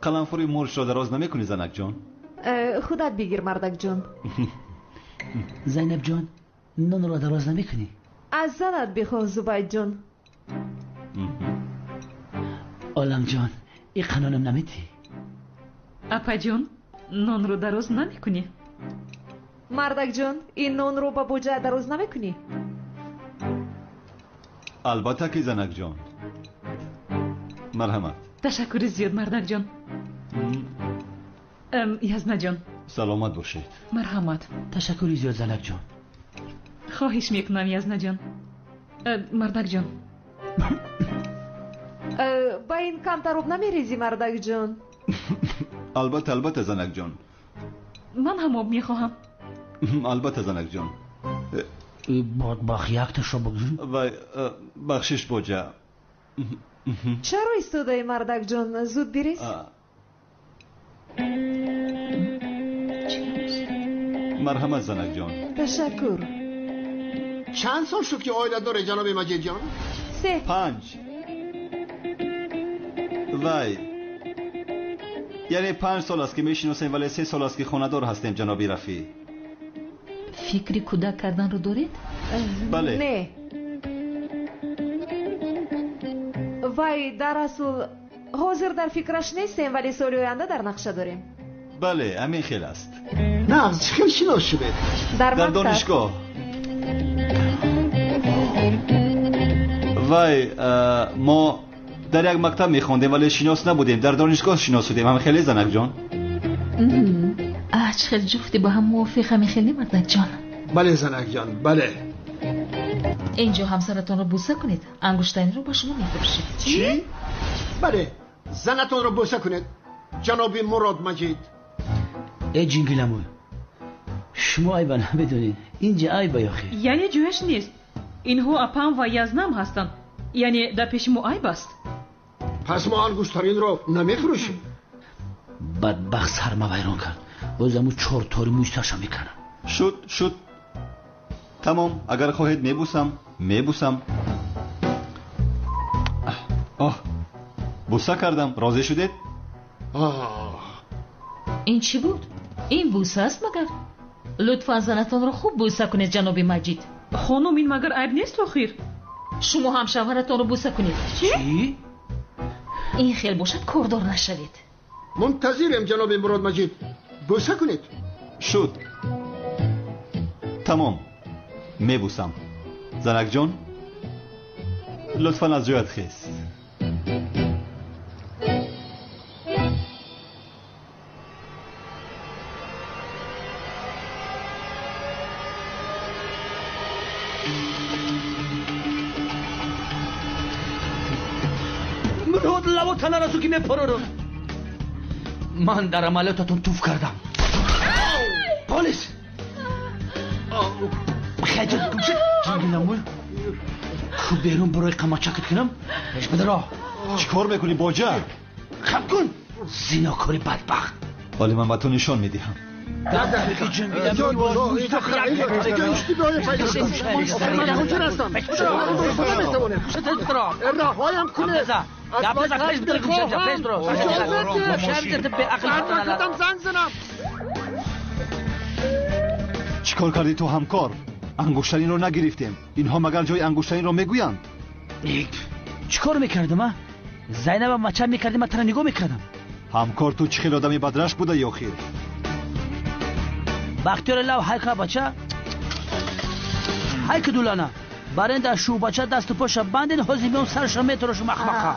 Қаламфури мурчро дароз намекунӣ, занакҷон? Худат бигир, мардакҷон. Зайнабҷон, нонро дароз намекунӣ? Аз занат бихоҳ, Зубайдҷон. Оламҷон, ин қанонам наметӣ? Апаҷон, нонро дароз намекунӣ? Мардакҷон, ин нонро ба боҷа дароз намекунӣ? Албатта ки, занакҷон. Марҳамат. Ташаккури зиёд, мардакҷон. Язнаҷон. Саломат бошед. Марҳамат. Ташаккури зиёд, занакҷон. Хоҳиш мекунам, Язнаҷон. Мардакҷон. Ба ин камтар об намерезӣ, мардакҷон? Албатта, албатта, занакҷон. Ман ҳам об мехоҳам. Албатта, занакҷон. Бадбахт, якташро бигзор. Вай, бахшиш, боҷа. Чаро истодаӣ, мардакҷон? Зуд бирез. Марҳамат, занакҷон. Ташаккур. Чанд сол шуд, ки оила доред, ҷаноби Маҷидҷон? 3. 5. Вай, яъне 5 сол аст, ки мешиносем, вале 3 сол аст, ки хонадор ҳастем, ҷаноби Рафеъ. Фикри кӯдак карданро доред? Бале. Не. Вай, дар асл ҳозир дар фикраш нестем, вале соли оянда дар нақша дорем. Бале, ҳамин хел аст. Нағз, чӣ хел шинос шудед? Дар донишгоҳ. Вай, мо дар як мактаб мехондем, вале шинос набудем. Дар донишгоҳ шинос шудем. Ҳам хеле, занакҷон? Чӣ хел ҷуфти ба ҳам мувофиқ, ҳамин хеле, мардакҷон? Бале, занакҷон, бале. Инҷо ҳамсаратонро бӯса кунед, ангуштаринро ба шумо мефурӯшед. Чӣ? Бале, занатонро бӯса кунед, ҷаноби Мурод Маҷид. Э, ҷингиламӯ, шумо айба намедонед, инҷа айба ёхе. Яъне ҷояш нест. Инҳо апам ва язнам ҳастанд. Яъне дар пеши мо айб аст. Пас мо ангуштаринро намефурӯшем. Бадбахт сарма вайрон кард. Боз аму 4 тори мӯи сарша мекунам. Шуд, шуд. Тамом, агар хоҳед мебусам, мебусам. Оҳ, буса кардам, розӣ шудед? Ин чӣ буд? Ин буса аст магар? Лутфан занатонро хуб буса кунед, ҷаноби Маҷид. Хонум, ин магар айб нест охир? Шумо ҳам шавҳаратонро буса кунед. Чӣ? Ин хел бошад, кордор нашавед. Мунтазирем, ҷаноби Мурод Маҷид. Буса кунед. Шуд. Тамом, мебусам. Занакҷон, лутфан аз ҷоят хез. Мурод, лаву танарасу ки мепарорам. Ман дар амалиётатон туф кардам. Полис! Хаҷат гумшад, ҷингиламӯ. Ку берун барои қамачакат кунам? Пеш бидаро. Чӣ кор мекунӣ, боҷа? Хаб кун! Зинокори бадбахт. Вале ман ба ту нишон медиҳам. Раҳоям кунед. Чӣ кор кардӣ ту, ҳамкор? Ангуштаринро нагирифтем. Инҳо магар ҷои ангуштаринро мегӯянд? Чӣ кор мекардам, а? Зайнаба мача мекардем, ман тара нигоҳ мекардам. Ҳамкор, ту чӣ хел одами бадрашк будаӣ охир? Бахтиёри лав ҳайка бача, ҳайка дулана. Барен дар шӯбача дасту поша банден, ҳозир меом сарашро метарошум, ахмақа.